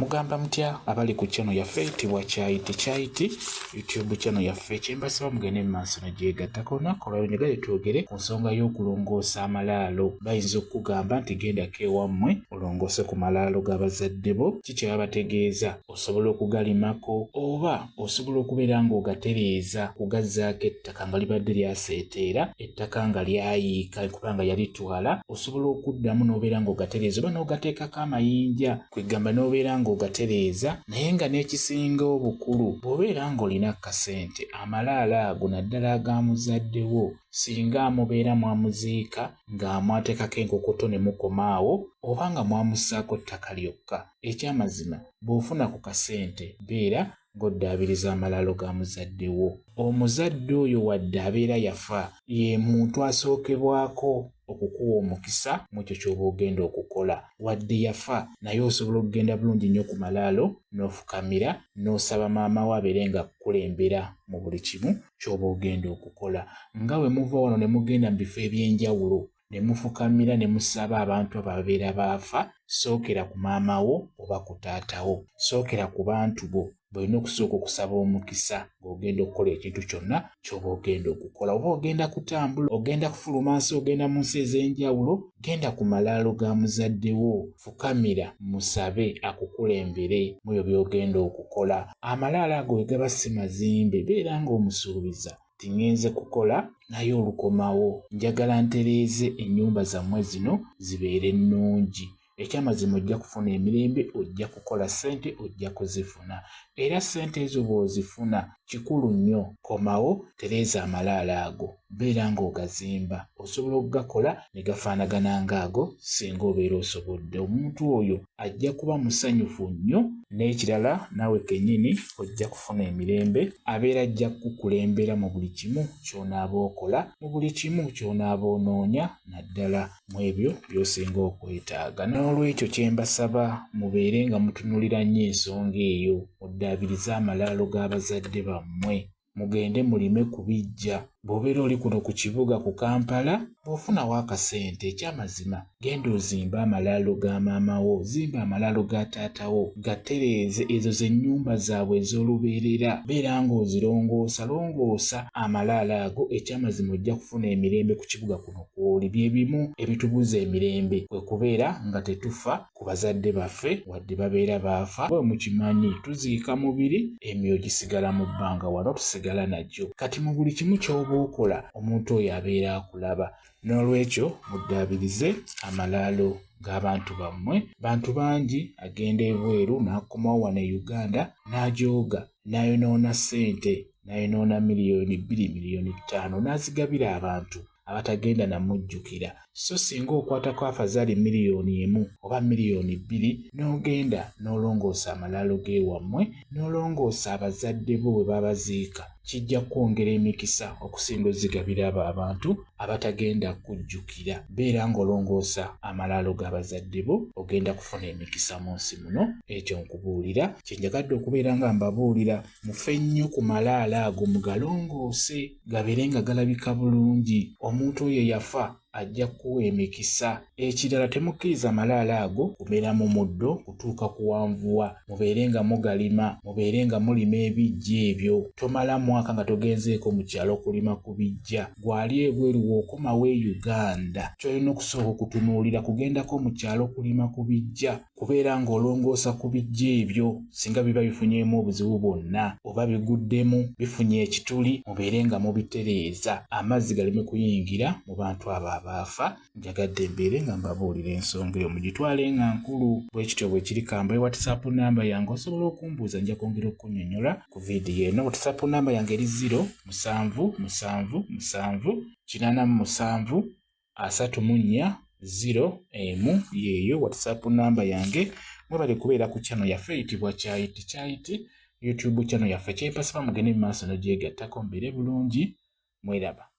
Mugamba mutya abali ku channel yaffe eyitibwa Kyayiti Kyayiti YouTube channel yaffe? Kyembasaba mugende mu maaso nogyegattako. Olunaku olwaleero njagala twogere ku nsonga y'okulongoosa amalaalo. Bayinza okukugamba nti gendako ewammwe olongoose ku malaalo g'abazadde bo. Ki kye babategeeza? Osobola okugalimako oba osobola okubeera ng'ogatereeza, kugazzaako ettaka nga libadde lyaseeteera, ettaka nga lyayiika kubanga yalitwala. Osobola okuddamu n'obeera ng'ogatereeza oba n'ogateekako amayinja, kwegamba n'obeera ng'ogatereeza. Naye nga n'ekisinga obukulu, bw'obeera ng'olina kasente, amalaalo ago naddala aga muzadde wo, singa mubeera mwamuziika nga mwateekako enkokoto ne mukoma awo oba nga mwamussaako ttaka lyokka, ekyamazima bw'ofuna ku kasente beera ng'oddaabiriza amalaalo ga muzadde wo. Omuzadde oyo wadde abeera yafa, ye muntu asookebwako okukuwa omukisa mu ekyo ky'oba ogenda okukola. Wadde yafa, naye osobola okugenda bulungi nnyo ku malaalo n'ofukamira n'osaba maama wo abeere nga akukulembera mu buli kimu ky'oba ogenda okukola. Nga bwe muva wano ne mugenda mu bifo eby'enjawulo ne mufukamira ne musaba abantu abo ababeera baafa, sookera ku maama wo oba ku taata wo, sookera ku bantu bo bw'olina okusooka okusaba omukisa ng'ogenda okukola ekintu kyonna ky'oba ogenda okukola. Oba ogenda kutambula, ogenda kufuluma nsi, ogenda mu nsi ez'enjawulo, genda ku malaalo ga muzadde wo, fukamira musabe akukulembere mu ebyo by'ogenda okukola. Amalaalo ago bwe gaba si mazimbe, beera ng'omusuubiza nti ŋŋenze kukola naye olukomawo njagala ntereeze ennyumba zammwe zino zibeere nnungi. Ekyamazima ojja kufuna emirembe, ojja kukola ssente, ojja kuzifuna. Era ssente ezo bw'ozifuna, kikulu nnyo komawo tereeza amalaalo ago, beera ng'ogazimba. Osobola okugakola ne gafaanagana ng'ago singa obeera osobodde. Omuntu oyo ajja kuba musanyufu nnyo. N'ekirala naawe kennyini ojja kufuna emirembe, abeera ajja kukukulembera mu buli kimu ky'onaaba okola, mu buli kimu ky'onaaba onoonya, naddala mu ebyo by'osinga okwetaaga. N'olwekyo kye mbasaba mubeere nga mutunuulira nnyo ensonga eyo, muddaabirize amalaalo g'abazadde bammwe, mugende mulime ku biggya. Bw'obeera oli kuno ku kibuga ku Kampala, bw'ofunawo akasente, ekyamazima genda ozimbe amalaalo ga maama wo, zimba amalaalo ga taata wo, gatereeze, ezo ze nnyumba zaabwe ez'olubeerera. Beera ng'ozirongoosa, longoosa amalaalo ago, ekyamazima ojja kufuna emirembe ku kibuga kuno kw'oli. Bye bimu ebitubuza emirembe kwe kubeera nga tetufa ku bazadde baffe wadde babeera baafa. Bwe mukimanyi tuziika mubiri, emyoyo gisigala mu bbanga wano tusigala nagyo. Kati mu buli kimu ky'oba okola omuntu oyo abeera akulaba. N'olwekyo muddaabirize amalaalo g'abantu bammwe. Bantu bangi agenda ebweru n'akomawo wano e Uganda n'ajooga n'ayonoona ssente, n'ayonoona 2 miliyoni, miliyoni 5 n'azigabira abantu abatagenda namujjukira. So singa okwatako afazaali miliyoni 1 oba miliyoni 2 n'ogenda n'olongoosa amalaalo g'ewammwe, n'olongoosa abazadde bo bwe babaziika, kijja kwongera emikisa okusinga ozigabira abo abantu abatagenda kujjukira. Beera ng'olongoosa amalaalo g'abazadde bo, ogenda kufuna emikisa mu nsi muno. Ekyo nkubuulira kye njagadde okubeera nga mbabuulira. Mufe nnyo ku malaalo ago, mugalongoose gabeere nga galabika bulungi. Omuntu oyo yafa ajja kukuwa emikisa. Ekirala, temukkiriza malaalo ago kumera mu muddo kutuuka kuwanvuwa, mubeere nga mugalima, mubeere nga mulima ebiggya ebyo. Tomala mwaka nga togenzeeko mu kyalo kulima ku biggya. Gw'ali ebweru w'okomawo e Uganda, ky'olina okusooka okutunuulira kugendako mu kyalo kulima ku biggya, kubeera ng'olongoosa ku biggya ebyo singa biba bifunyeemu obuzibu bwonna oba biguddemu bifunye ekituli, mubeere nga mubitereeza amazzi galeme kuyingira mu bantu abo abaafa. Njagadde mbeere nga mbabuulira ensonga eyo, mugitwale nga nkulu. Bwe kityo bwe kiri. Kambawe WhatsApp namba yange, osobola okumbuuza, nja kwongera okukunnyonnyola ku vidiyo eno. WhatsApp namba yange eri 077 787 34 01. Yeeyo WhatsApp namba yange. Mwebale kubeera ku channel yaffe eyitibwa Kyayiti Kyayiti YouTube channel yaffe. Kyempasaba mugende mu maaso nogyegattako, mbeere bulungi, mweraba.